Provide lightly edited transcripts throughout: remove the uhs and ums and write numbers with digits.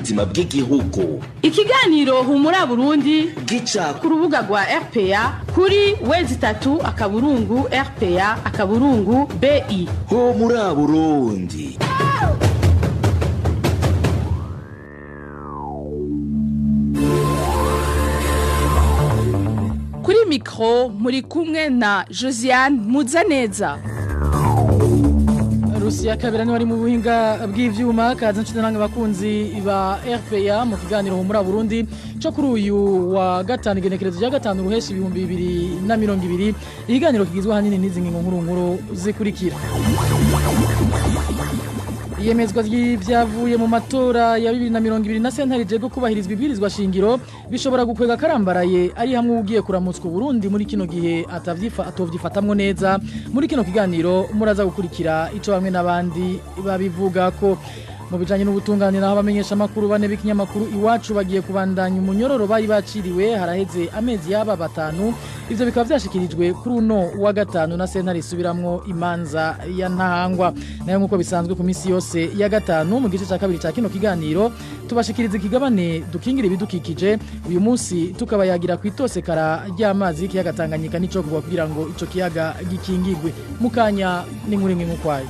Ubuzima bw'igihugu. Ikiganiro Humura Burundi gica ku rubuga rwa RPA kuri w3.rpa.bi. Humura Burundi. Kuri mikro muri kumwe na Josiane Muzaneza. Rusiya kabira ni wari mu buhinga bw'ivyuma. Kaza nshuti namwe bakunzi ba RPA mu kiganiro Humura Burundi cyo kuri uyu wa gatanu, igenekerezo rya 5 ruheshi 2020. Ikiganiro kigizwe ahanini n'izi ngingo nkuru nkuru zikurikira: Iyemezwa ry'ivyavuye mu matora ya 2020 na sentare ijejwe kubahirizwa ibwirizwa shingiro bishobora gukwega karambaraye ari hamwe ugiye kuramutswa Burundi muri kino gihe atavyifa atovyifatamwo neza. Muri kino kiganiro muraza gukurikira ico bamwe n'abandi babivuga ko mu bijanye n'ubutungane. Naho abamenyesha makuru bane b'ikinyamakuru Iwacu bagiye kubandanya umunyororo bari baciriwe haraheze amezi yaba 5. Ivyo bikaba vyashikirijwe kuri uno wa gatanu na sentare isubiramwo imanza ya Ntahangwa. Nayo nkuko bisanzwe ku misi yose ya gatanu, mu gice ca kabiri ca kino kiganiro tubashikiriza ikigabane dukingira ibidukikije. Uyu munsi tukaba yagira kwitosekara ry'amazi y'ikiyaga Tanganyika n'ico kugwa kugira ngo ico kiyaga gikingigwe. Mukanya n'inkuru imwe nk'ukwayo.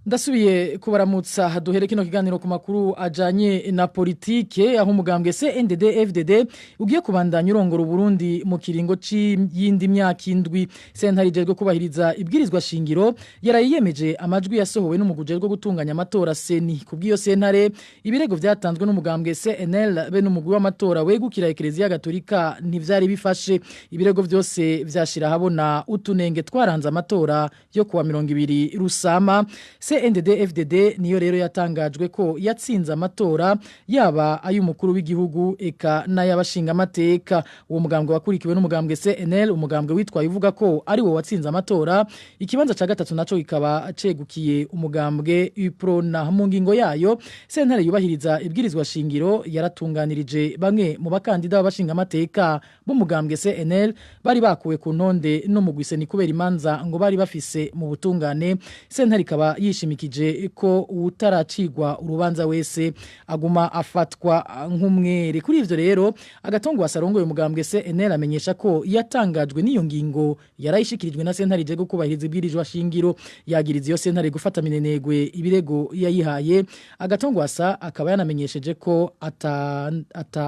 Ndasubiye kubaramutsa. Duhere kino kiganiro ku makuru ajanye na politike, aho umugambwe CNDD FDD ugiye kubandanya urongora Burundi mu kiringo c'yindi myaka 7. Sentare ijejwe kubahiriza ibwirizwa shingiro yarayiyemeje amajwi yasohowe n'umuguje rwo gutunganya amatora CENI. Kubw'iyo sentare, ibirego vyatanzwe n'umugambwe CNL be n'umugwi w'amatora wegukira Eklezia Gatolika ntivyari bifashe. Ibirego vyose vyashira habona utunenge twaranze amatora yo kuwa 20 Rusama. CNDD FDD niyo rero yatangajwe ko yatsinze amatora, yaba ay'umukuru w'igihugu eka n'ay'abashinga amateka. Uwo mugambwe wakurikiwe n'umugambwe CNL, umugambwe witwaye uvuga ko ari wo watsinze amatora. Ikibanza ca gatatu naco kikaba cegukiye umugambwe UPRONA. Mu ngingo yayo, sentare yubahiriza ibwirizwa shingiro yaratunganirije bamwe mu bakandida b'abashinga amateka b'umugambwe CNL bari bakuwe ku ntonde no mu gwiseni kubera imanza ngo bari bafise mu butungane. Sentare ikaba yishimikije ko utaracigwa urubanza wese aguma afatwa nk'umwere. Kuri ivyo rero, Agatongo wasarongoye umugambwe CNL amenyesha ko yatangajwe n'iyo ngingo yarayishikirijwe na sentare ije kubahiriza ibwirizwa shingiro. Yagiriza iyo sentare gufata minenegwe ibirego yayihaye. Agatongo wasa akaba yanamenyesheje ko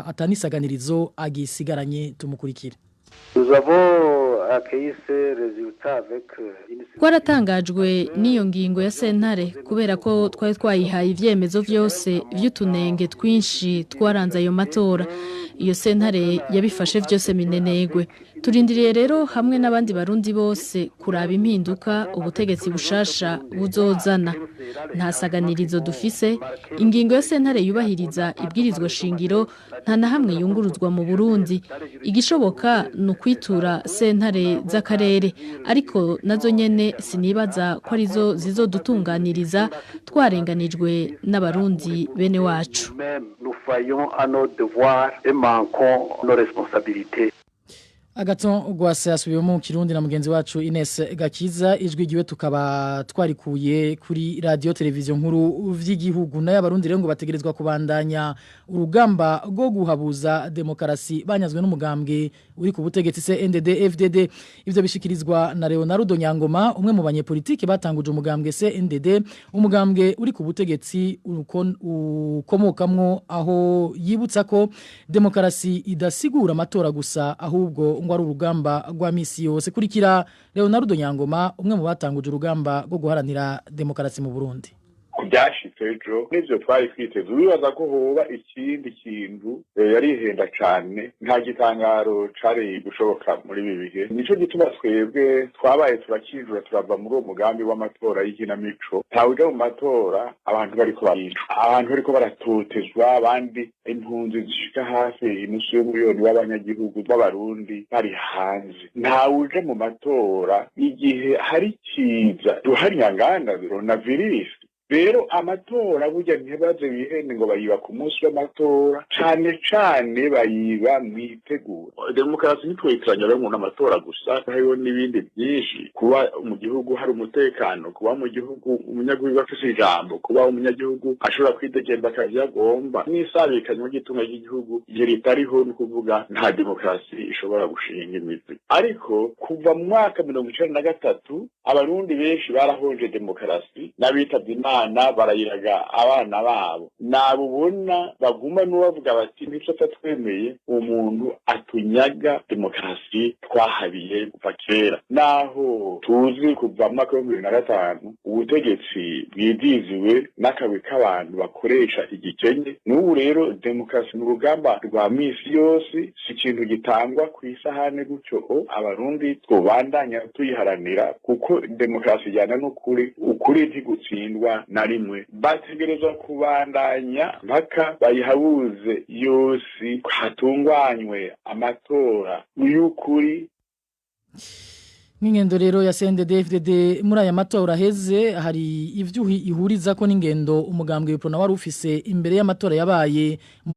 atanisaganirizo agisigaranye. Tumukurikire. Nous avons accueilli ces résultats avec une Twaratangajwe n'iyo ngingo ya sentare kubera ko twari twayihaye ivyemezo vyose vy'utunenge twinshi twaranze ayo matora. Iyo sentare yabifashe vyose minenegwe. Turindiriye rero hamwe n'abandi Barundi bose kuraba impinduka ubutegetsi bushasha buzozana. Nta saganirizo dufise. Ingingo ya sentare yubahiriza ibwirizwa shingiro nta na hamwe yunguruzwa mu Burundi. Igishoboka ni ukwitura sentare z'akarere, ariko nazo nyene sinibaza ko arizo zizodutunganiriza twarenganijwe n'Abarundi bene wacu. Même nous faillons à nos devoirs et manquons nos responsabilités. Agaton Gwase asubiyemo mu Kirundi na mugenzi wacu Ines Gakiza. Ijwi giwe tukaba twarikuye kuri radio televiziyo nkuru vy'igihugu. Nayo Abarundi rero ngo bategerezwa kubandanya urugamba rwo guhabuza demokarasi banyazwe n'umugambwe uri ku butegetsi CNDD FDD. Ivyo bishikirizwa na Leonardo Nyangoma, umwe mu banyepolitike batanguje umugambwe CNDD, umugambwe uri ku butegetsi ukomokamwo, aho yibutsa ko demokarasi idasigura amatora gusa, ahubwo ngo ari urugamba rwa misi yose. Kurikira Leonardo Nyangoma, umwe mu batanguje urugamba rwo guharanira demokarasi mu Burundi. Ku byashitse ejo n'ivyo twari twiteze. Wibaza ko hoba ikindi kintu, yarihenda cane. Nta gitangaro cari gushoboka muri ibi bihe. Nico gituma twebwe twabaye turakijura, turava muri uwo mugambi w'amatora y'ikinamico. Ntawuja mu matora abantu bariko baricwa, abantu bariko baratotezwa, abandi impunzi zishika hafi inusu y'umiliyoni w'abanyagihugu b'Abarundi bari hanze. Ntawuja mu matora igihe hari ikiza ruhanyanganda coronavirus. Rero amatora burya ntibaze bihende ngo bayiba ku munsi w'amatora, cane cane bayiba mw'itegura. Demokarasi ntitweyitiranya rero n'amatora gusa, hariho n'ibindi byinshi: kuba mu gihugu hari umutekano, kuba mu gihugu umunyagihugu afise ijambo, kuba umunyagihugu ashobora kwidegemba akazi agomba, n'isabikanywa ry'itunga ry'igihugu. Ivyo ritariho, ni ukuvuga nta demokarasi ishobora gushinga imizi. Ariko kuva mu mwaka 93 Abarundi benshi barahonje demokarasi, n'abitavye Imana barayiraga abana babo. Nabo ubona baguma n'ubavuga bati: "Ntitwapfa twemeye umuntu atunyaga demokarasi twahabiye kuva kera." Naho tuzi kuva mu mwaka w'2005 ubutegetsi bwidiziwe n'akagwi k'abantu bakoresha igikenye. N'ubu rero demokarasi ni urugamba rwa misi yose, si ikintu gitangwa ku isahani gutyo. Abarundi twobandanya tuyiharanira, kuko demokarasi ijyana n'ukuri, ukuri ntigutsindwa na rimwe. Bategerezwa kubandanya mpaka bayihabuze yose, hatunganywe amatora y'ukuri. N'ingendo rero ya CNDD-FDD muri aya matora aheze, hari ivyo ihuriza ko n'ingendo umugambwe Uprona wari ufise imbere y'amatora yabaye mu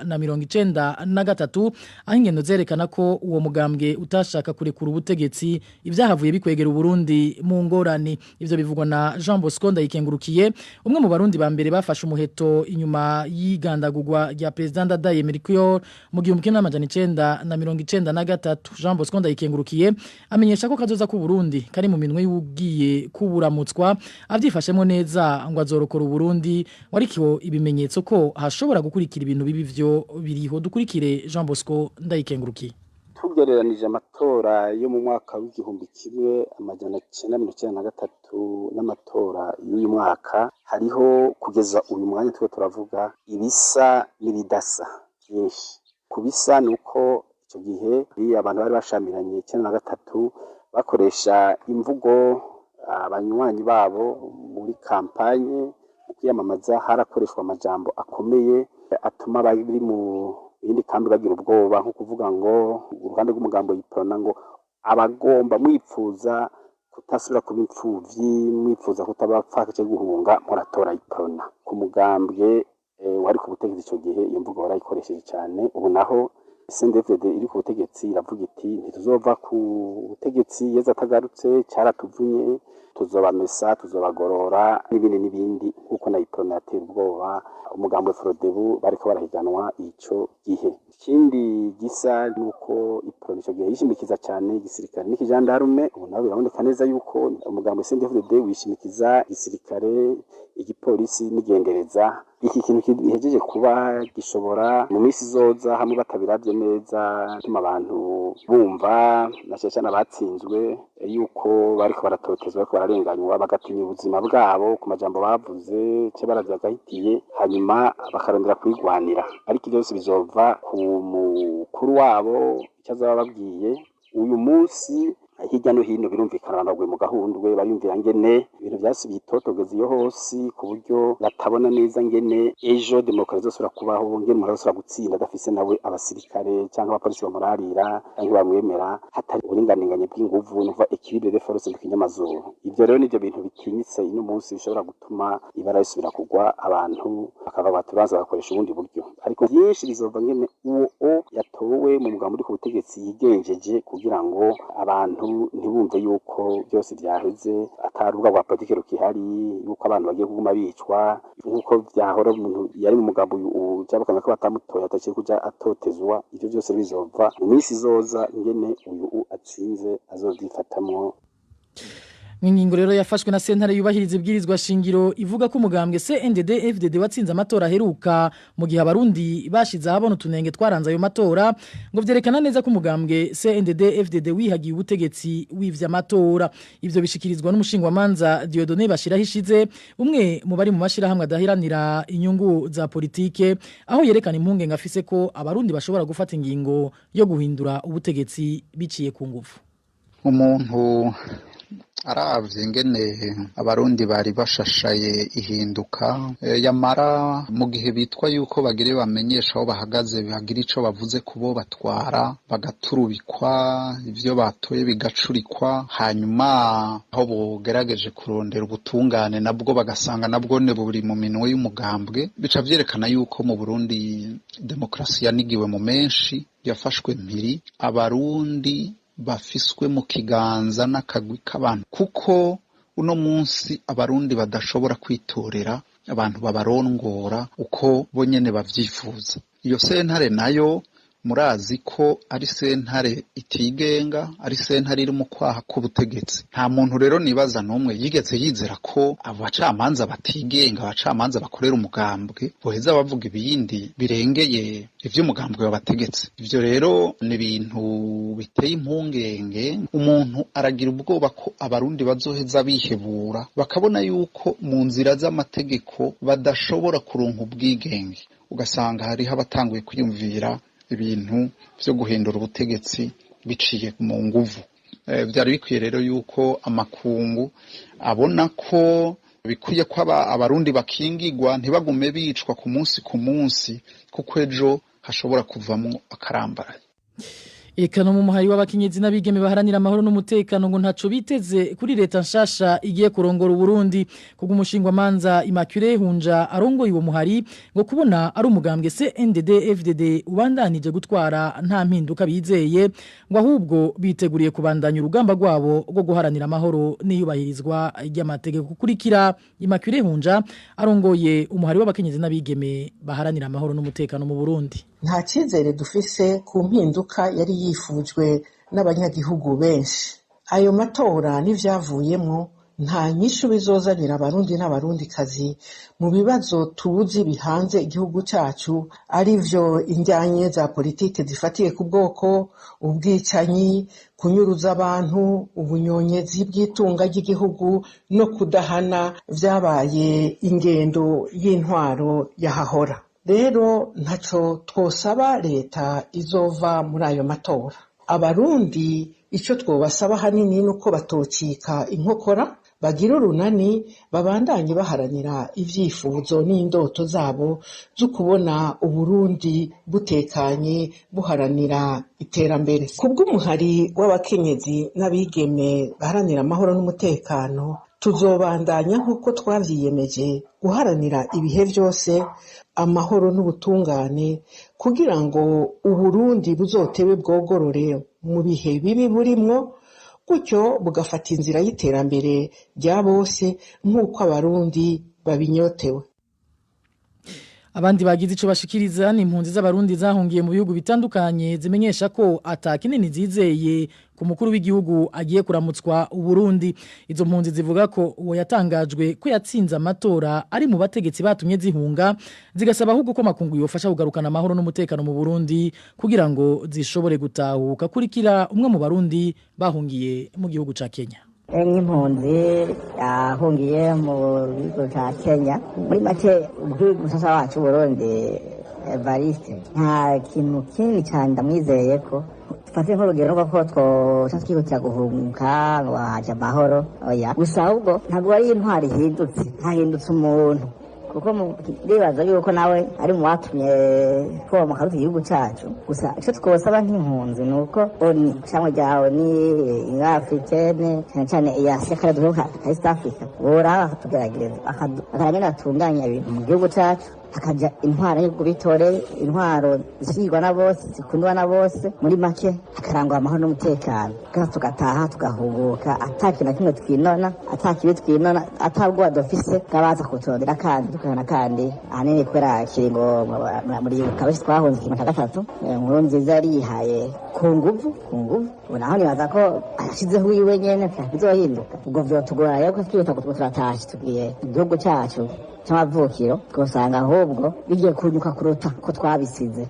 1993, aho ingendo zerekana ko uwo mugambwe utashaka kurekura ubutegetsi, ibyahavuye bikwegera Burundi mu ngorane. Ivyo bivugwa na Jean Bosco Ndayikengurukiye, umwe mu Barundi ba mbere bafashe umuheto inyuma y'igandagurwa rya President Ndadaye Melchior mu 1993. Jean Bosco Ndayikengurukiye amenyesha ko kazoza ku Burundi kari mu minwe y'ugiye kuburamutswa. Avyifashemo neza ngo azorokora Burundi, warikiho ibimenyetso ko hashobora gukurikira ibintu bibi vyo biriho. Dukurikire Jean Bosco Ndayikengurukiye. Tugereranije amatora yo mu mwaka w'1993 n'amatora y'uyu mwaka, hariho kugeza uyu mwanya turiko turavuga ibisa n'ibidasa byinshi. Ku bisa ni uko icyo gihe abantu bari bashamiranye 93 bakoresha imvugo abanywanyi babo muri campagne, mu kwiyamamaza harakoreshwa amajambo akomeye atuma abari mu yindi kambi bagira ubwoba, nko kuvuga ngo uruhande rw'umugambo Uprona ngo: "Abagomba mwipfuza kutasubira kuba impfuvyi, mwipfuza kutabapfa cyangwa guhunga, muratora Uprona." Ku mugambwe wari ku butegetsi ico gihe, iyo mvugo warayikoresheje cyane. Ubu naho CNDD-FDD iri ku butegetsi iravuga iti: "Ntituzova ku butegetsi Yezu atagarutse, cyaratuvunye, tuzobamesa, tuzobagorora," n'ibindi n'ibindi, nk'uko na Uprona yatera ubwoba umugambi Frodebu bariko barahiganwa ico gihe. Ikindi gisa nuko Uprona ico gihe yishimikiza cyane igisirikare n'ikijandarume. Ubu naho biraboneka neza yuko umugambi CNDD-FDD wishimikiza igisirikare, igipolisi n'igendereza. Iki kintu gihejeje kuba gishobora mu minsi izoza, hamwe batabiravye neza, gutuma abantu bumva, na cane cane abatsinzwe, yuko bariko baratotezwa, bariko bararenganywa, bagatinya ubuzima bwabo ku majambo bavuze ce baravyagahitiye, hanyuma bakarondera kwigwanira. Ariko ivyo vyose bizova ku mukuru wabo, icyo azaba babwiye. Uyu munsi hirya no hino birumvikana abantu baguye mu gahundwe, bariyumvira ngene ibintu vyasubiye itotogeza iyo hose, ku buryo batabona neza ngene ejo demokarasi izosubira kubaho, ngene umuntu azosubira gutsinda adafise nawe abasirikare cyangwa abapolisi bamurarira cyangwa bamwemera, hatari uburinganinganye bw'inguvu, nukuvuga équilibre des forces mu kinyamazuru. Ivyo rero nivyo bintu bitinyitse ino munsi bishobora gutuma ibara risubira kugwa, abantu bakava batubaza bagakoresha ubundi buryo. Ariko vyinshi bizova ngene uwo o yatowe mu mugambi uri ku butegetsi yigenjeje, kugira ngo abantu ntibumve yuko byose vyaheze, atari ubwa bwa politike rukihari, yuko abantu bagiye kuguma bicwa nk'uko vyahora, umuntu yari mu mugambi uja bakamenya ko batamutoye ataciye kuja atotezwa. Ivyo byose bizova mu minsi izoza, ingene uyu atsinze azovyifatamwo. N'ingingo rero yafashwe na sentare yubahiriza ibwirizwa shingiro ivuga ko umugambwe CNDD FDD watsinze amatora aheruka mu gihe Abarundi bashize ahabona utunenge twaranze ayo matora, ngo vyerekana neza ko umugambwe CNDD FDD wihagiye ubutegetsi wivye amatora. Ivyo bishikirizwa n'umushingwamanza Dieudonné Bashirahishize, umwe mu bari mu mashirahamwe adahiranira inyungu za politike, aho yerekana impungenge afise ko Abarundi bashobora gufata ingingo yo guhindura ubutegetsi biciye ku nguvu. Umuntu Aravye ingene abarundi bari bashashaye ihinduka, yamara mu gihe bitwa yuko bagire bamenyesha aho bahagaze, bagira ico bavuze kubo batwara, bagaturubikwa, ivyo batoye bigacurikwa, hanyuma aho bogerageje kurondera ubutungane nabwo bagasanga nabwone buri mu minwe y'umugambwe, bica vyerekana yuko mu Burundi demokrasi yanigiwe mu menshi, yafashwe mpiri, abarundi bafiswe mu kiganza n'akagwi k'abantu, kuko uno munsi abarundi badashobora kwitorera abantu babarongora uko bonyene bavyifuza. Iyo sentare nayo murazi ko ari sentare itigenga, ari sentare iri mu kwaha k'ubutegetsi. Nta muntu rero nibaza n'umwe yigeze yizera ko abo bacamanza batigenga, abacamanza bakorera umugambwe, boheza bavuga ibindi birengeye ivy'umugambwe wabategetse. Ivyo rero ni ibintu biteye impungenge. Umuntu aragira ubwoba ko abarundi bazoheza bihebura, bakabona yuko mu nzira z'amategeko badashobora kuronka ubwigenge, ugasanga hariho abatanguye kwiyumvira ibintu vyo guhindura ubutegetsi biciye mu nguvu. Vyari bikwiye rero yuko amakungu abona ko bikwiye ko abarundi bakingigwa, ntibagume bicwa ku munsi ku munsi, kuko ejo hashobora kuvamwo akarambaraye. Eka no mu muhari w'abakenyezi n'abigeme baharanira amahoro n'umutekano ngo ntaco biteze kuri leta nshasha igiye kurongora Uburundi. Kubw'umushingwa manza Immaculée Hunja arongoye uwo muhari, ngo kubona ari umugambwe CNDD FDD ubandanije gutwara nta mpinduka bizeye, ngo ahubwo biteguriye kubandanya urugamba rwabo rwo guharanira amahoro n'iyubahirizwa ry'amategeko. Kukurikira Immaculée Hunja arongoye umuhari w'abakenyezi n'abigeme baharanira amahoro n'umutekano mu Burundi. Nta cyizere dufise ku mpinduka yari yifujwe n'abanyagihugu benshi. Ayo matora n'ivyavuyemwo nta nyishu bizozanira abarundi n'abarundikazi mu bibazo tuzi bihanze igihugu cacu, arivyo injyanye za politike zifatiye ku bwoko, ubwicanyi, kunyuruza abantu, ubunyonyezi bw'itunga ry'igihugu no kudahana vyabaye ingendo y'intwaro yahahora. Rero ntaco twosaba leta izova muri ayo matora. Abarundi ico twobasaba hanini nuko batocika inkokora, bagira urunani, babandanye baharanira ivyifuzo n'indoto zabo zo kubona Uburundi butekanye, buharanira iterambere. Kubw'umuhari w'abakenyezi n'abigeme baharanira amahoro n'umutekano, tuzobandanya nk'uko twavyiyemeje guharanira ibihe vyose amahoro n'ubutungane, kugira ngo Uburundi buzotewe bwogorore mu bihe bibi burimwo, gutyo bugafata inzira y'iterambere rya bose nk'uko abarundi babinyotewe. Abandi bagize ico bashikiriza ni impunzi z'abarundi zahungiye mu bihugu bitandukanye, zimenyesha ko ata kinini zizeye ku mukuru w'igihugu agiye kuramutswa Uburundi. Izo mpunzi zivuga ko uwo yatangajwe ko yatsinze amatora ari mu bategetsi batumye zihunga, zigasaba ahubwo ko makungu yofasha kugarukana amahoro n'umutekano mu Burundi kugira ngo zishobore gutahuka. Kurikira umwe mu barundi bahungiye mu gihugu ca Kenya. Nk'impunzi yahungiye mu gihugu cya Kenya, muri make ubw'umusasa wacu Burundi Evariste nta kintu kinini cyane ndamwizeye ko dufate nk'urugero rwo twoca twihutira guhunga ngo haje amahoro, oya. Gusa ahubwo ntabwo ari intwari ihindutse, hahindutse umuntu, kuko ndibaza yuko nawe ari mu batumye twomoka ruta igihugu cacu. Gusa ico twosaba nk'impunzi ni uko ONU cyangwa rya ONU, Union Africaine, cyane cyane iya Sahel duheruka East Africa, boraba bakatugerageza bakaraba batunganya ibintu mu gihugu cacu, hakaja intwaro y'ibihugu bitoreye, intwaro zishigwa na bose, zikundwa na bose, muri make hakarangwa amahoro n'umutekano, kandi tugataha tugahunguka ata kintu na kimwe twinona, ata kibi twinona, ata bwoba dufise bw'abaza kuturondera. Kandi tukabona kandi ahanini kubera kiringo muribuka benshi twahunze ikintu cya gatatu, inkuru nziza yari yihaye ku nguvu ku nguvu. Ubu naho nibaza ko ashizeho wiwe nyene bizohinduka, ubwo vyotugora rero ko twihuta ngo turatashe tugiye mu gihugu cacu c'amavukiro, twosanga ahubwo bigiye kunyuka kuruta ko twabisize.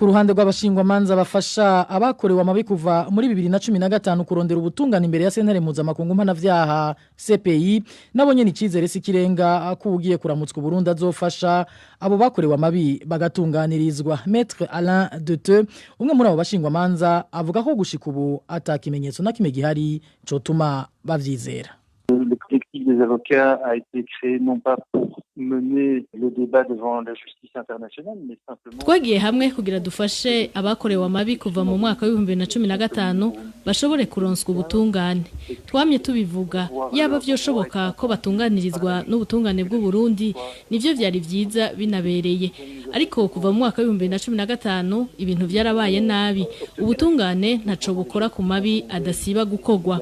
Ku ruhande rw'abashingwamanza bafasha abakorewe amabi kuva muri 2015 kurondera ubutungane imbere ya sentare mpuzamakungu mpanavyaha CPI, nabo nyene icizere si kirenga ko ugiye kuramutswa Burundi azofasha abo bakorewe amabi bagatunganirizwa. Maître Alain Duteux, umwe muri abo bashingwamanza, avuga ko gushika ubu ata kimenyetso na kimwe gihari cotuma bavyizera. Le collectif des avocats a été créé non pas pour mener le débat devant la justice internationale, mais simplement Twagiye hamwe kugira dufashe abakorewe amabi kuva mu mwaka w'2015 bashobore kuronswa ubutungane. Twamye tubivuga, yaba vyoshoboka ko batunganirizwa n'ubutungane bw'u Burundi, nivyo vyari vyiza binabereye. Ariko kuva mu mwaka w'2015 ibintu vyarabaye nabi, ubutungane ntaco bukora ku mabi adasiba gukorwa.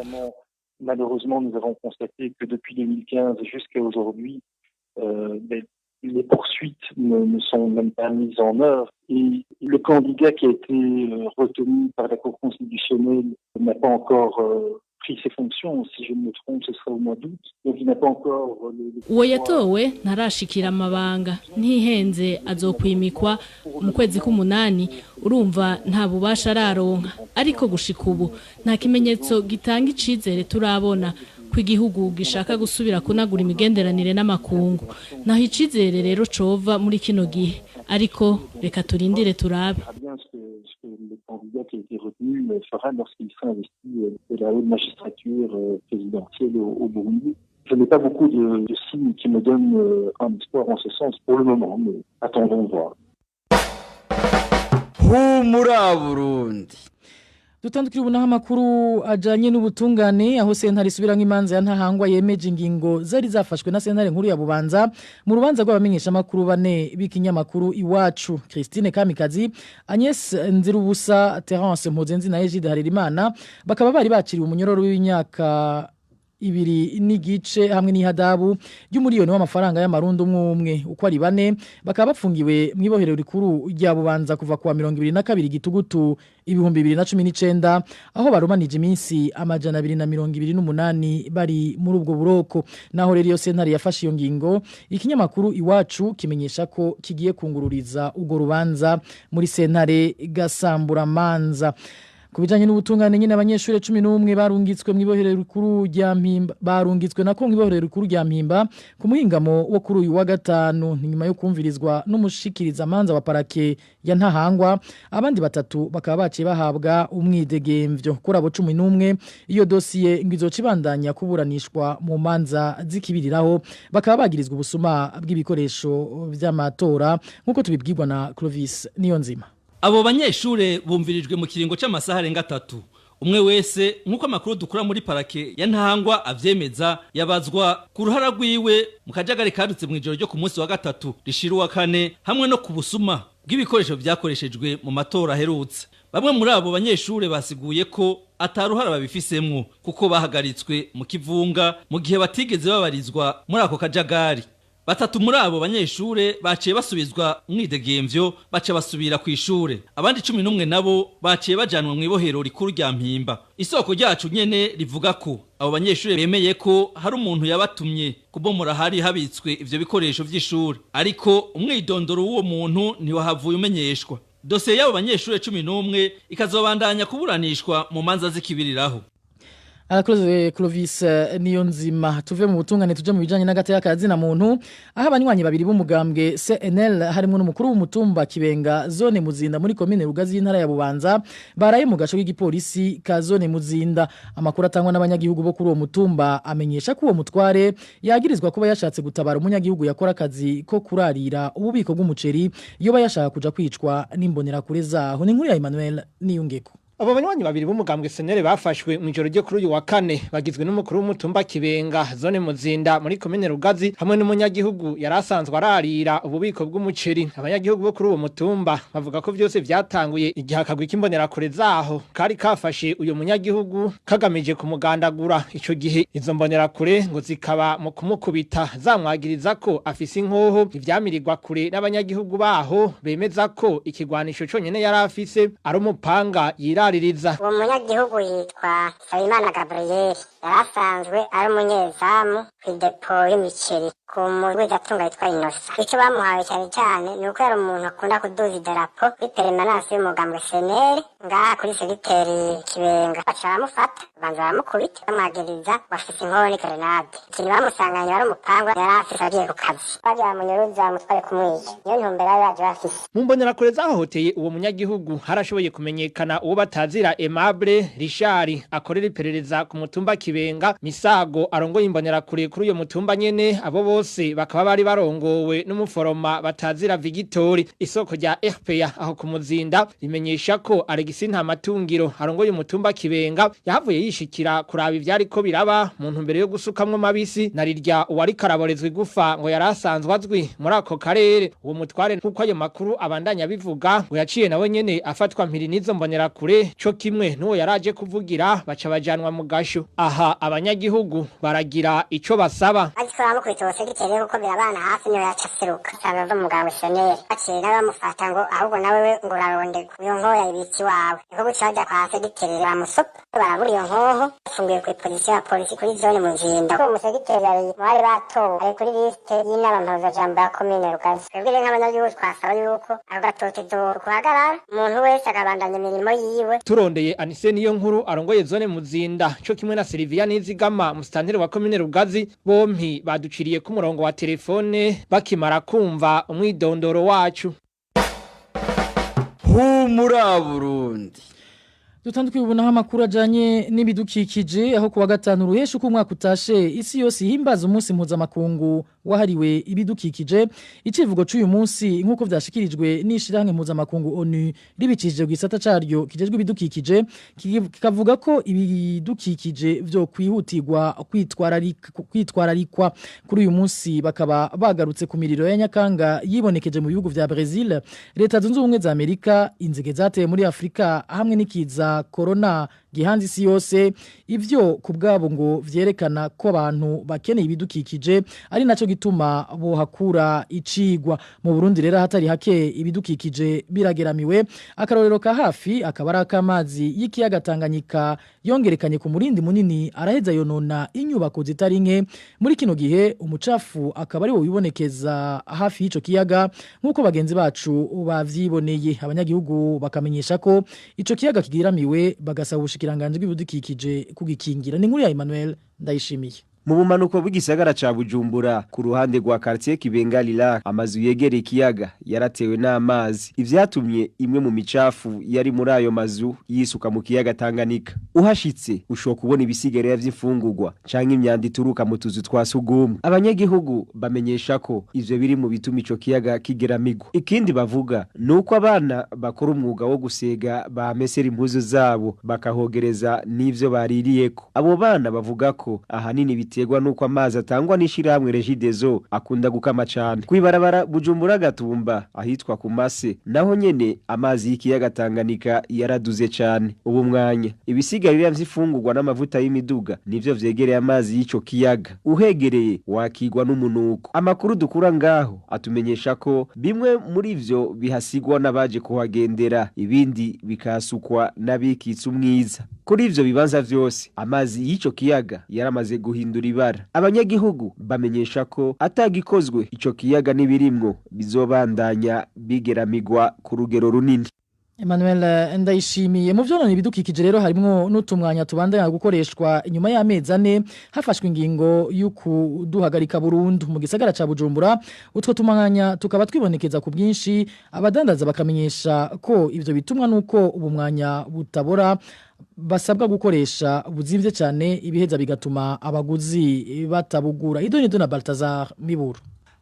Malheureusement, nous avons constaté que depuis 2015 jusqu'à aujourd'hui, ben, les poursuites ne sont même pas mises en œuvre. Et le candidat qui a été retenu par la Cour constitutionnelle n'a pas encore pris ses fonctions. Si je ne me trompe, ce sera au mois d'août. Donc il n'a pas encore le Uwo yatowe ntarashikira amabanga, ntihenze azokwimikwa mu kwezi k'umunani, urumva nta bubasha araronka. Ariko gushika ubu nta kimenyetso gitanga icizere turabona ko igihugu gishaka gusubira kunagura imigenderanire n'amakungu. Naho icizere rero cova muri kino gihe, ariko reka turindire turabe. verra bien ce que le candidat qui a été retenu fera lorsqu'il sera investi de la haute magistrature présidentielle au Burundi. Je n'ai pas beaucoup de signes qui me donnent un espoir en ce sens pour le moment, mais attendons de voir. Humura Burundi. Dutandukira ubu naho amakuru ajanye n'ubutungane, aho sentare isubiramwo imanza ya Ntahangwa yemeje ingingo zari zafashwe na sentare nkuru ya Bubanza mu rubanza rw'abamenyesha makuru bane b'ikinyamakuru Iwacu: Christine Kamikazi, Agnes Nzirubusa, Terence Mpozenzi na Egide Harerimana, bakaba bari baciriwe umunyororo w'imyaka 2 n'igice hamwe n'ihadabu ry'umuriyoni w'amafaranga y'amarundi umwe umwe. Uko ari bane bakaba bafungiwe mu ibohero rikuru rya Bubanza kuva kuwa 22 Gitugutu 2019, aho barumanije iminsi 228 bari muri ubwo buroko. Naho rero iyo sentare yafashe iyo ngingo, ikinyamakuru Iwacu kimenyesha ko kigiye kungururiza urwo rubanza muri sentare gasamburamanza. Ku bijanye n'ubutungane nyine, abanyeshure 11 barungitswe mu ibohero rikuru rya Mpimba, barungitswe nako mu ibohero rikuru rya Mpimba ku muhingamo wo kuri uyu wa gatanu, ni nyuma yo kumvirizwa n'umushikiriza manza wa parake ya Ntahangwa. Abandi batatu bakaba baciye bahabwa umwidegemvyo. Kuri abo 11, iyo dosiye ngo izoca ibandanya kuburanishwa mu manza zikibiriraho. Bakaba bagirizwa ubusuma bw'ibikoresho vy'amatora, nk'uko tubibwirwa na Clovis Niyonzima. Abo banyeshure bumvirijwe mu kiringo c'amasaha arenga 3. Umwe wese, nk'uko amakuru dukura muri parake ya Ntahangwa avyemeza, yabazwa ku ruhara rwiwe mu kajagari kadutse mw'ijoro ryo ku munsi wa gatatu rishira uwa kane, hamwe no ku busuma bw'ibikoresho vyakoreshejwe mu matora aherutse. Bamwe muri abo banyeshure basiguye ko ataruhara babifisemwo, kuko bahagaritswe mu kivunga mu gihe batigeze babarizwa muri ako kajagari. Batatu muri abo banyeshure baciye basubizwa mwidegemvyo, baca basubira ku ishure. Abandi 11 nabo baciye bajanwa mu ibohero rikuru rya Mpimba. Isoko ryacu nyene rivuga ko abo banyeshure bemeye ko hari umuntu yabatumye kubomora hari habitswe ivyo bikoresho vy'ishure, ariko umwidondoro w'uwo muntu ntiwahavuye umenyeshwa. Dosiye y'abo banyeshure 11 ikazobandanya kuburanishwa mu manza zikibiriraho. Arakoze Clovis Niyonzima. Tuve mu butungane tuje mu bijanye n'agateka kazina muntu, aho abanywanyi babiri b'umugambwe CNL, harimo n'umukuru w'umutumba Kibenga, zone Muzinda, muri commune Rugazi, y'intara ya Bubanza, baraye mu gaco k'igipolisi ka zone Muzinda. Amakuru atangwa n'abanyagihugu bo kuri uwo mutumba amenyesha ko uwo mutware yagirizwa kuba yashatse gutabara umunyagihugu yakora akazi ko kurarira ububiko bw'umuceri, yoba yashaka kuja kwicwa n'imbonera kure zaho. Ni inkuru ya Emmanuel Niyungeko. Abo banywanyi babiri b'umugambwe CNL bafashwe mu ijoro ryo kuri uyu wa kane bagizwe n'umukuru w'umutumba Kibenga, zone Muzinda, muri komine Rugazi, hamwe n'umunyagihugu yari asanzwe ararira ububiko bw'umuceri. Abanyagihugu bo kuri uwo mutumba bavuga ko vyose vyatanguye igihe akagwi k'imbonerakure zaho kari kafashe uyu munyagihugu kagamije kumugandagura. Ico gihe izo mbonerakure ngo zikaba mu kumukubita zamwagiriza ko afise inkoho, ivyamirirwa kure n'abanyagihugu baho bemeza ko ikigwanisho conyene yari afise ari umupanga yiraririza. Uwo munyagihugu yitwa Nsabimana Gabriel, yari asanzwe ari umunyezamu. Kw'idepo y'imiceri ku mugwizatunga yitwa Inosa. Ico bamuhawe cyane cyane ni uko yari umuntu akunda kuduza idarapo kuri permanence y'umugambwe CNL ngaha kuri segiteri Kibenga. Baca baramufata, banza baramukubita, bamwagiriza bafise inkoho n'igerenade. Ikintu bamusanganye wari umupangwa yari afise agiye ku kazi, bagira bamunyuruza bamutware kumwica. Niyo ntumbero bari baje bafise. Mu mbonerakure zahohoteye uwo munyagihugu harashoboye kumenyekana uwo batazira Aimable Richard akorera iperereza ku mutumba Kibenga, Misago arongoye imbonerakure kuri uyo mutumba nyene. Abo bose bakaba bari barongowe n'umuforoma batazira Vigitori. Isoko rya RPA aho kumuzinda rimenyesha ko Alexis Ntamatungiro arongoye umutumba Kibenga yahavuye yishikira kuraba ivyari ko biraba mu ntumbero yo gusukamwo mabisi na rirya uwari karaborezwa igufa ngo yarasanzwe azwi muri ako karere. Uwo mutware, nkuko ayo makuru abandanya bivuga, ngo yaciye nawe nyene afatwa mpiri n'izo mbonerakure co kimwe n'uwo yaraje kuvugira, baca bajanwa mu gasho. Aha abanyagihugu baragira ico basaba. Ariko baramukubita uwo segiteri kuko birabana hafi, niwe yaca aseruka usanga ava muganga CNL. Baciye nawe bamufata ngo ahubwo nawe we ngo urarondegwa, iyo nkoho yayibitse iwawe. Niko guca baja kwa segiteri bamusopa, barabura iyo nkoho. Bafungiwe kuri polisi ya polisi kuri zone Muzinda. Uwo musegiteri yari mu bari batowe, ari kuri liste y'inama mpuzajambo ya komine Rugazi. Twebwe rero nk'abanyagihugu twasaba yuko ako gatotezo guhagarara, umuntu wese akabandanya imirimo yiwe. Turondeye Anise niyo nkuru arongoye zone Muzinda co kimwe na Silvia Nizigama musitanteri wa komine Rugazi, bompi baduciriye ku murongo wa telefone bakimara kumva umwidondoro wacu. Humura Burundi. Dutandukiye ubu amakuru ajanye n'ibidukikije, aho kuwa gatanu ruhesha uko umwaka utashe isi yose ihimbaza umunsi mpuzamakungu wahariwe ibidukikije. Icivugo c'uyu munsi, nk'uko vyashikirijwe n'ishirahamwe mpuzamakungu ONU ribicishije ku gisata caryo kijejwe ibidukikije, kikavuga ko ibidukikije vyo kwihutirwa kwitwararikwa. Kuri uyu munsi bakaba bagarutse ku miriro ya Nyakanga yibonekeje mu bihugu vya Brazil, Leta Zunze Ubumwe za Amerika, inzige zateye muri Afrika hamwe n'ikiza corona gihanze isi yose. Ivyo ku bwabo ngo vyerekana ko abantu bakeneye ibidukikije, ari naco gituma bohakura icigwa. Mu Burundi rero hatari hake ibidukikije birageramiwe. Akarorero ka hafi akaba ari akamazi y'ikiyaga Tanganyika yongerekanye ku murindi munini, araheza yonona inyubako zitari nke. Muri kino gihe umucafu akaba ari wo wibonekeza hafi y'ico kiyaga, nk'uko bagenzi bacu bavyiboneye. Abanyagihugu bakamenyesha ko ico kiyaga kigeramiwe, bagasaba ubushikiranganji bw'ibidukikije kugikingira. Ni inkuru ya Emmanuel Ndayishimiye. Mu bumanuko bw'igisagara ca Bujumbura, ku ruhande rwa quartier Kibenga Lila, amazu yegereye ikiyaga yaratewe n'amazi, ivyatumye imwe mu micafu yari muri ayo mazu yisuka mu kiyaga Tanganyika. Uhashitse ushobora kubona ibisigarira vy'imfungurwa canke imyanda ituruka mu tuzu twa sugumwe. Abanyagihugu bamenyesha ko ivyo biri mu bituma ico kiyaga kigeramigwa. Ikindi bavuga nuko abana bakora umwuga wo gusega bamesera impuzu zabo, bakahogereza n'ivyo baririyeko. Abo bana bavuga ko ahanini biterwa nuko amazi atangwa n'ishirahamwe Regideso akunda gukama cane. Kwibarabara Bujumbura Gatumba, ahitwa ku Mase, naho nyene amazi y'ikiyaga Tanganyika yaraduze cane. Ubu mwanya ibisigarira vy'ifungurwa n'amavuta y'imiduga nivyo vyegereye amazi y'ico kiyaga. Uhegereye wakigwa n'umunuko. Amakuru dukura ngaho atumenyesha ko bimwe muri ivyo bihasigwa n'abaje kuhagendera, ibindi bikasukwa n'abikitse umwiza. Kuri ivyo bibanza vyose amazi y'ico kiyaga yaramaze guhindura ibara. Abanyagihugu bamenyesha ko atagikozwe ico kiyaga n'ibirimwo bizobandanya bigeramigwa ku rugero runini. Emmanuel Ndayishimiye. Mu vyonona ibidukikije rero harimwo n'utumwanya tubandanya gukoreshwa inyuma y'amezi 4 hafashwe ingingo y'ukuduhagarika burundu mu gisagara ca Bujumbura. Utwo tumwanya tukaba twibonekeza ku bwinshi, abadandaza bakamenyesha ko ivyo bitumwa nuko ubu mwanya butabora basabwa gukoresha buzimvye cyane, ibiheza bigatuma abaguzi batabugura. Idoni na Baltazar Miburu.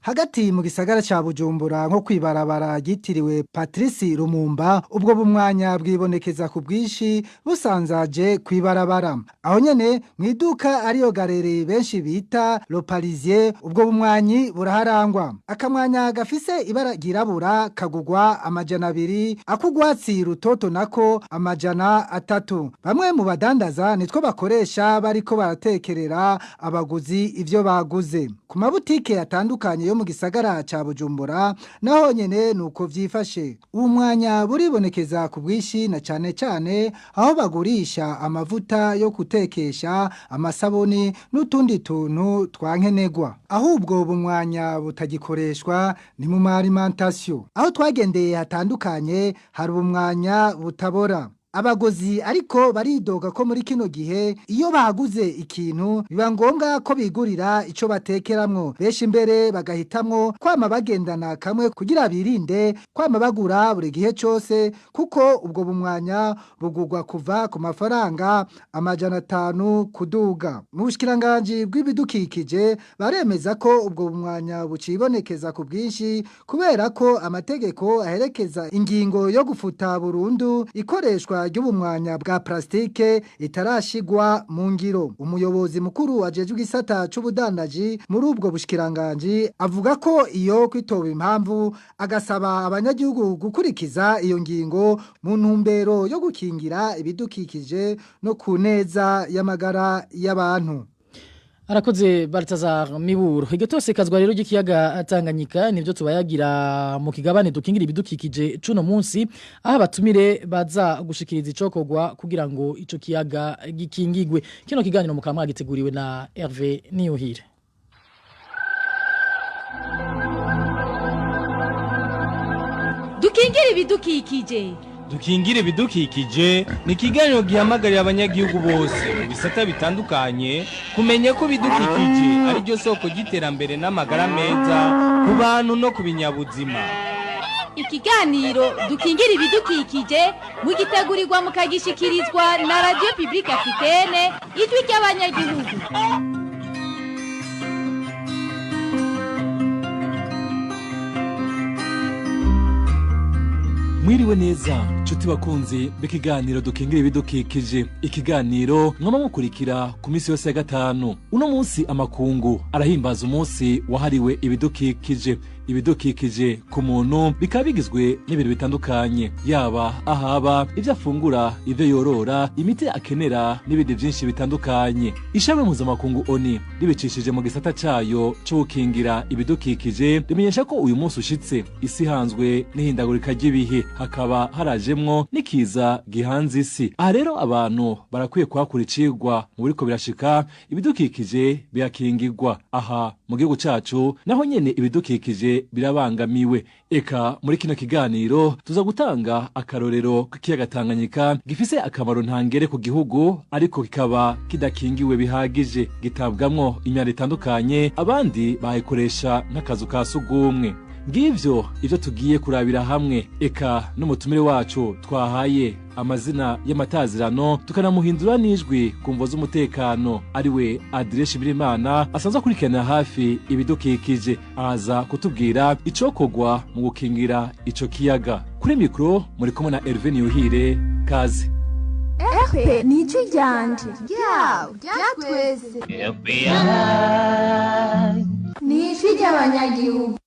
Hagati mu gisagara ca Bujumbura, nko kwibarabara ryitiriwe Patrice Lumumba, ubwo bumwanya bwibonekeza ku bwinshi busanzaje kwibarabara. Aho nyene mwiduka ariyo galerie benshi bita Le Parisien, ubwo bumwanyi buraharangwa. Akamwanya gafise ibara ryirabura kagugwa 200, akugwatsi rutoto nako 300. Bamwe mu badandaza nitwo bakoresha bariko baratekerera abaguzi ivyo baguze. Ku mabutike atandukanye yo yo mu gisagara ca Bujumbura naho nyene nuko vyifashe. Uwo mwanya buribonekeza ku bwinshi na cane cane aho bagurisha amavuta yo gutekesha, amasabuni n'utundi tuntu twankenegwa. Ahubwo bumwanya butagikoreshwa ni mu alimentation. Aho twagendeye hatandukanye hari ubumwanya butabora. Abagozi ariko baridoga ko muri kino gihe iyo baguze ikintu biba ngombwa ko bigurira ico batekeramwo, benshi imbere bagahitamwo kwama bagendana kamwe kugira birinde kwama bagura buri gihe cose, kuko ubwo bumwanya bugurwa kuva ku mafaranga 500 kuduga. Mu bushikiranganji bw'ibidukikije baremeza ko ubwo bumwanya bucibonekeza ku bwinshi kubera ko amategeko aherekeza ingingo yo gufuta burundu ikoreshwa ry'ubumwanya bwa plastike itarashigwa mu ngiro. Umuyobozi mukuru ajejwe igisata c'ubudandaji muri ubwo bushikiranganji avuga ko iyo kwitoba impamvu, agasaba abanyagihugu gukurikiza iyo ngingo mu ntumbero yo gukingira ibidukikije no ku neza y'amagara y'abantu. Arakoze Baltazar Miburo. Iryo tosekazwa rero ry'ikiyaga Tanganyika nivyo tubayagira mu kigabane dukingira ibidukikije cuno munsi, aho abatumire baza gushikiriza icokogwa kugira ngo ico kiyaga gikingigwe. Kino kiganiro mukaba mwagiteguriwe na Hervé Niyuhire. Dukingira ibidukikije. Dukingire ibidukikije ni ikiganiro gihamagarira abanyagihugu bose mu bisata bitandukanye kumenya ko ibidukikije ari ryo soko ry'iterambere n'amagara meza ku bantu no ku binyabuzima. Ikiganiro dukingira ibidukikije mugitegurirwa mukagishikirizwa na Radio Publique Africaine, ijwi ry'abanyagihugu. Mwiriwe neza nshuti bakunzi b'ikiganiro dukingira ibidukikije, ikiganiro mwama mukurikira ku minsi yose ya gatanu. Uno munsi amakungu arahimbaza umunsi wahariwe ibidukikije. Ibidukikije ku muntu bikaba bigizwe n'ibintu bitandukanye, yaba ahaba, ivyo afungura, ivyo yorora, imiti akenera n'ibindi vyinshi bitandukanye. Ishami mpuzamakungu ONU ribicishije mu gisata cayo co gukingira ibidukikije rimenyesha ko uyu munsi ushitse isi ihanzwe n'ihindagurika ry'ibihe, hakaba harajemwo n'ikiza gihanze isi. Aha rero abantu barakwiye kuhakura icigwa mu biriko birashika, ibidukikije birakingirwa. Aha mu gihugu cacu naho nyene ibidukikije birabangamiwe. Eka muri kino kiganiro tuza gutanga akarorero k'ikiyaga Tanganyika gifise akamaro ntangere ku gihugu, ariko kikaba kidakingiwe bihagije, gitabwamwo imyanda itandukanye, abandi bayikoresha nk'akazu ka sugumwe. Ngivyo ivyo tugiye kurabira hamwe. Eka n'umutumire wacu twahaye amazina y'amatazirano tukanamuhindura n'ijwi ku mvo z'umutekano, ariwe Adrien Shimirimana asanzwe akurikirana hafi ibidukikije, aza kutubwira icokogwa mu gukingira ico kiyaga. Kuri mikro muri kumwe na Hervé Niyuhire. Kaze. RP ni ijwi ryanje, ryawe, rya twese, ni ijwi ry'abanyagihugu.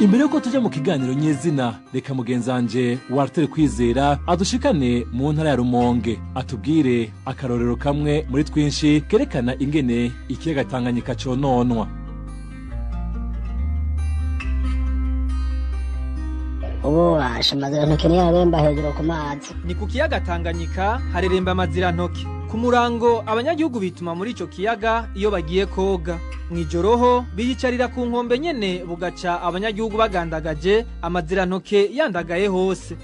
Imbere yuko tuja mu kiganiro nyezina, reka mugenzanje Walter Kwizera adushikane mu ntara ya Rumonge, atubwire akarorero kamwe muri twinshi kerekana ingene ikiyaga Tanganyika cononwa. Ubu amazirantoke niyo areremba hejuru ku mazi. Ni ku kiyaga Tanganyika hareremba amazirantoke. Ku murango abanyagihugu bituma muri ico kiyaga iyo bagiye koga. Mwijoro ho biyicarira ku nkombe nyene, bugaca abanyagihugu bagandagaje amazirantoke yandagaye hose.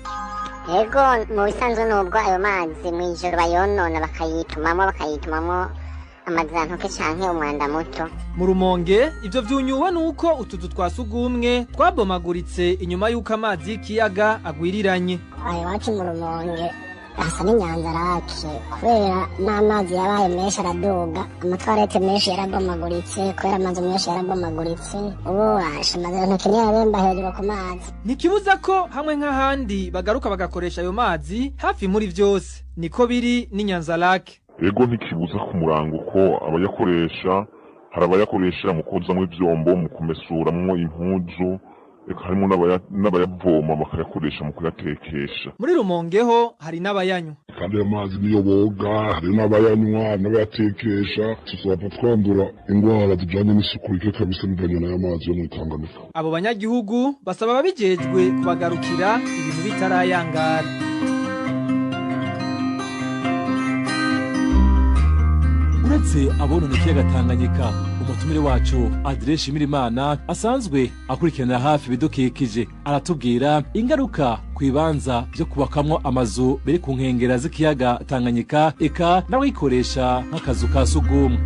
Ego mu bisanzwe nubwo ayo mazi mwijoro bayonona bakayitumamo amazirantoke canke umwanda muto. Mu Rumonge ivyo vyunyuwe nuko utuzu twa sugumwe twabomaguritse inyuma y'uko amazi y'ikiyaga agwiriranye. Ayo iwacu mu Rumonge hasa n'inyanza rake kubera n'amazi yabaye menshi araduga, amatwarete menshi yarabomaguritse kubera amazu menshi yarabomaguritse. Ubu amazirantoke niyo areremba hejuru ku mazi. Ntikibuza ko hamwe nk'ahandi bagaruka bagakoresha ayo mazi hafi muri vyose. Niko biri n'inyanza rake. Ego ntikibuza ku murango ko abayakoresha, hari abayakoresha mu kozamwo ivyombo, mu kumesuramwo impuzu, Eka harimo n'abayavoma bakayakoresha mu kuyatekesha. Muri Rumongeho hari n'abayanywa. Kandi ayo mazi niyo boga, hari n'abayanywa n'abayatekesha, tuzopfa twandura ingwara zijanye n'isuku rike kabisa bivanye n'ayo mazi yo mw'Itanganyika. Abo banyagihugu basaba ababijejwe kubagarukira ibintu bitarayangara. Uretse abonona ikiyaga Tanganyika, umutumire wacu Adrien Shimirimana asanzwe akurikiranira hafi ibidukikije aratubwira ingaruka ku bibanza byo kubakamwo amazu biri ku nkengera z'ikiyaga Tanganyika, eka n'abayikoresha nk'akazu ka sugumwe.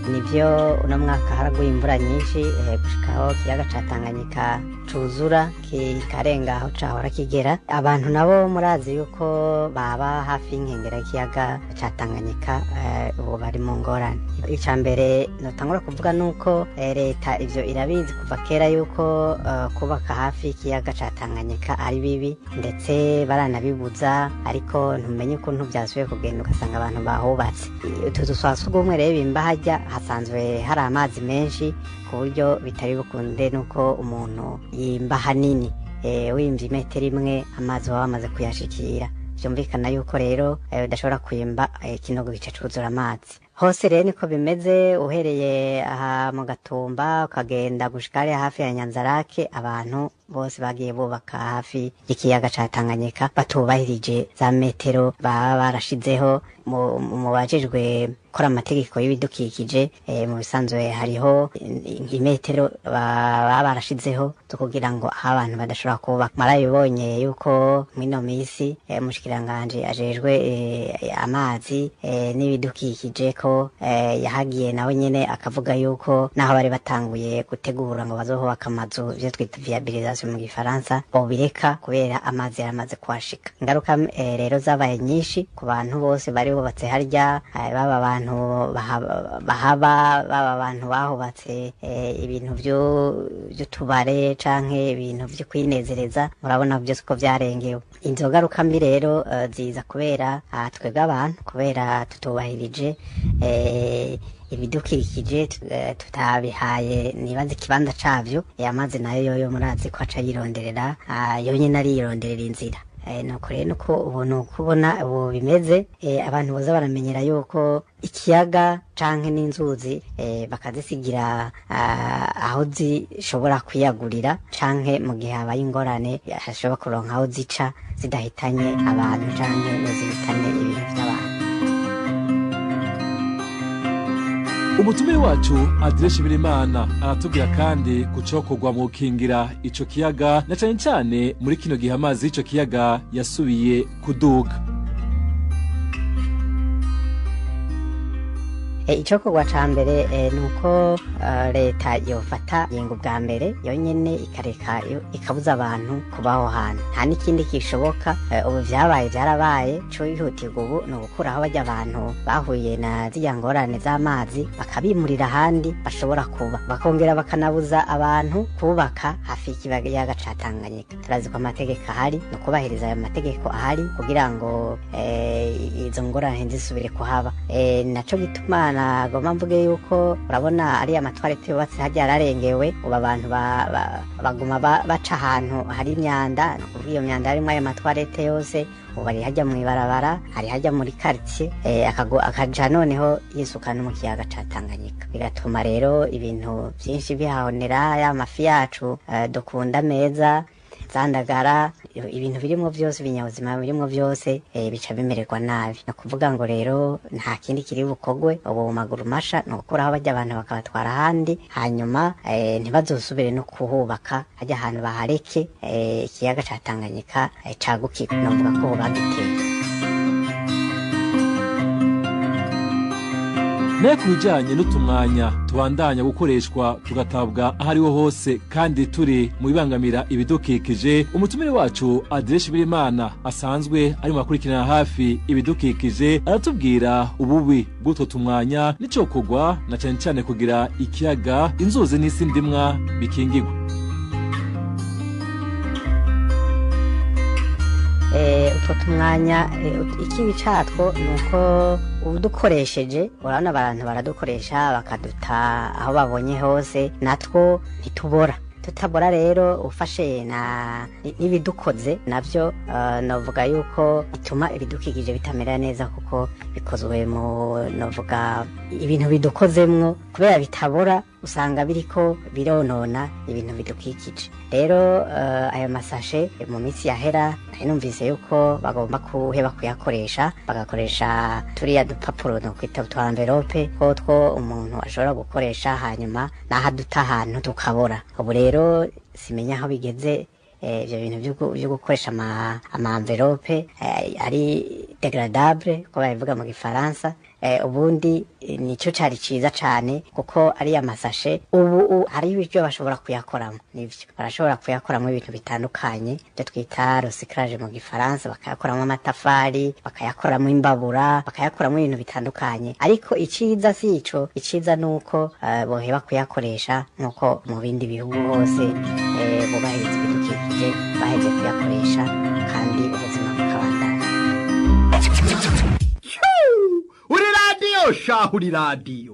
Nivyo, uno mwaka haraguye imvura nyinshi gushikaho ikiyaga ca Tanganyika cuzura kikarenga aho cahora kigera. Abantu nabo murazi yuko baba hafi y'inkengera y'ikiyaga ca Tanganyika, ubu bari mu ngorane. Ica mbere notangura kuvuga nuko leta ivyo irabizi kuva kera yuko kubaka hafi y'ikiyaga ca Tanganyika ari bibi, ndetse baranabibuza, ariko ntumenye ukuntu vyasubiye kugenda ugasanga abantu bahubatse. Utuzu twa sugumwe rero bimba harya hasanzwe hari amazi menshi ku buryo bitari bukunde nuko umuntu yimba hanini, wimvye imetero imwe amazi baba bamaze kuyashikira. Vyumvikana yuko rero udashobora kwimba ikinogo gica cuzura amazi hose. Rero niko bimeze, uhereye aha mu Gatumba ukagenda gushika hariya hafi ya Nyanzarake, abantu bose bagiye bubaka hafi y'ikiyaga ca Tanganyika batubahirije za metero baba barashizeho mu bajejwe gukora amategeko y'ibidukikije. Mu bisanzwe hariho imetero baba barashizeho zo kugira ngo aho abantu badashobora kubaka. Marabibonye yuko mw'ino misi umushikiranganji ajejwe amazi n'ibidukikije ko yahagiye nawe nyene akavuga yuko naho bari batanguye gutegura ngo bazohubaka amazu, ivyo twita viabilisation mu gifaransa, bobireka kubera amazi yaramaze kuhashika. Ingaruka rero zabaye nyinshi ku bantu bose bari bubatse harya, baba abantu bahaba, baba abantu bahubatse ibintu vy'utubare canke ibintu vyo kwinezereza. Murabona vyose ko vyarengewe. Izo ngaruka mbi rero ziza kubera twebwe abantu, kubera tutubahirije ibidukikije, tutabihaye nibaze ikibanza cavyo. Amazi nayo yoyo murazi ko aca yironderera, yonyene ariyironderera inzira. Nuko rero nuko ubu nuko ubona ubu bimeze, abantu boza baramenyera yuko ikiyaga canke n'inzuzi bakazisigira aho zishobora kwiyagurira, canke mu gihe habaye ingorane hashobora kuronka aho zica zidahitanye abantu canke ngo zihitane ibintu vy'abantu. Umutumire wacu Adrien Shimirimana aratubwira kandi kucokorwa mu gukingira ico kiyaga, na cane cane muri kino gihe amazi y'ico kiyaga yasubiye kuduga. Icokorwa ca mbere nuko leta yofata ingingo bwa mbere yonyene, ikareka ikabuza abantu kubaho hantu. Nta n'ikindi kishoboka, ubu vyabaye vyarabaye. Ico yihutirwa ubu ni ugukuraho barya abantu bahuye na zirya ngorane z'amazi, bakabimurira ahandi bashobora kuba, bakongera bakanabuza abantu kubaka hafi y'ikiyaga ca Tanganyika. Turazi ko amategeko ahari, ni ukubahiriza ayo mategeko ahari kugira ngo izo ngorane ntizisubire kuhaba. Naco gituma nagomba mvuge yuko urabona ariya matwarete yubatse harya yararengewe. Ubu abantu baguma baca ahantu hari imyanda, ni ukuvuga iyo myanda harimwo ayo matwarete yose. Ubu ari harya mw'ibarabara, hari harya muri quartier, akaja noneho yisuka no mu kiyaga ca Tanganyika, bigatuma rero ibintu vyinshi bihahonera, ya mafi yacu dukunda meza, zandagara, ibintu birimwo vyose, ibinyabuzima birimwo vyose bica bimererwa nabi. Ni ukuvuga ngo rero nta kindi kiri bukorwe ubu mu maguru masha, ni ugukuraho barya abantu bakabatwara ahandi, hanyuma ntibazosubire no kuhubaka harya ahantu, bahareke ikiyaga ca Tanganyika cagukirwe. Novuga ko ubu bagiteye. Naye ku bijanye n'utumwanya tubandanya gukoreshwa tugatabwa aho ariho hose kandi turi mu bibangamira ibidukikije, umutumire wacu Adrien Shimirimana asanzwe ari mu bakurikirana hafi ibidukikije aratubwira ububi bw'utwo tumwanya n'icokorwa, na cane cane kugira ikiyaga, inzuzi n'isi ndimwa bikingirwe. Utwo tumwanya, ikibi catwo ni uko udukoresheje, urabona abantu baradukoresha bakaduta aho babonye hose, natwo ntitubora. Tutabora rero, ufashe na n'ibidukoze navyo, novuga yuko bituma ibidukikije bitamera neza, kuko bikozwe mu, novuga, ibintu bidukozemwo, kubera bitabora usanga biriko bironona ibintu bidukikije. Rero ayo masashe mu minsi yahera nari numvise yuko bagomba kuheba kuyakoresha, bagakoresha turiya dupapuro nokwita twa envelope, ko two umuntu ashobora gukoresha, hanyuma naho aduta ahantu tukabora. Ubu rero simenya aho bigeze, ivyo bintu vyo gukoresha ama envelope ari dégradable, ko babivuga mu gifaransa. Ubundi nico cari ciza cane, kuko ari amasashe ubu hari ibiryo bashobora kuyakoramo, nivyo barashobora kuyakoramo ibintu bitandukanye, ibyo twita recyclage mu gifaransa, bakayakoramo amatafari, bakayakoramo imbabura, bakayakoramo ibintu bitandukanye. Ariko iciza si ico, iciza nuko boheba kuyakoresha, nkuko mu bindi bihugu hose bubahiriza ibidukikije, baheje kuyakoresha kandi ubuzima bukabandanya. Uri radiyo shahu, uri radiyo.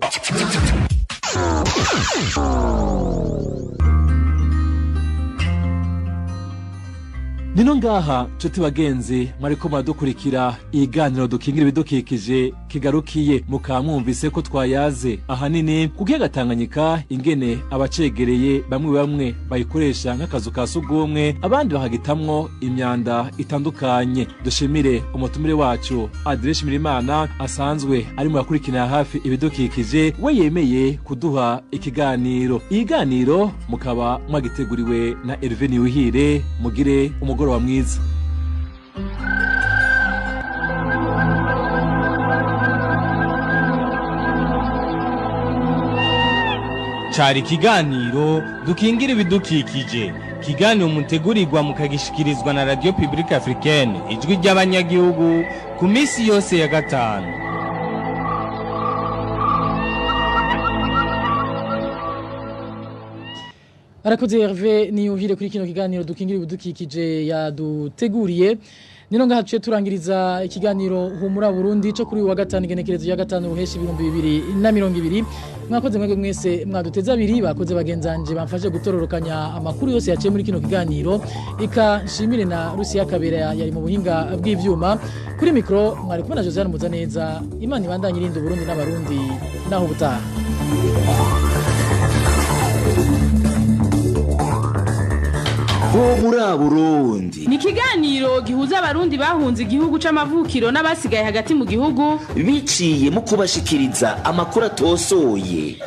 Nino ngaha, nshuti bagenzi mwariko muradukurikira, iganiro dukingira ibidukikije kigarukiye. Mukaba mwumvise ko twayaze ahanini ku kiyaga Tanganyika, ingene abacegereye bamwe bamwe bayikoresha nk'akazu ka sugumwe, abandi bakagitamwo imyanda itandukanye. Dushimire umutumire wacu Adrien Shimirimana, asanzwe ari mu bakurikirana hafi ibidukikije, we yemeye kuduha ikiganiro. Iganiro mukaba mwagiteguriwe na Hervé Niwihire. Mugire umugoroba mwiza. Cari ikiganiro dukingira ibidukikije, ikiganiro mutegurirwa mukagishikirizwa na Radio Publique Africaine, Ijwi ry'Abanyagihugu, ku minsi yose ya gatanu. Arakoze Hervé Niyuhire kuri kino kiganiro dukingira ibidukikije yaduteguriye. Nino ngaha tuciye turangiriza ikiganiro Humura Burundi cyo kuri uyu wa gatanu, igenekerezo ya gatanu ruheshi 2020. Mwakoze mwebwe mwese mwaduteze abiri, bakoze bagenzanje bamfashe gutororokanya amakuru yose yaciye muri kino kiganiro. Ika nshimire na Rusiya Kabera yari mu buhinga bw'ivyuma. Kuri mikro mwari kumwe na Josiane Muzaneza. Imana ibandanye irinda Burundi n'Abarundi, naho ubutaha. Ho muri Burundi Ni ikiganiro gihuza Abarundi bahunze igihugu c'amavukiro n'abasigaye hagati mu gihugu, biciye mu kubashikiriza amakuru atosoye.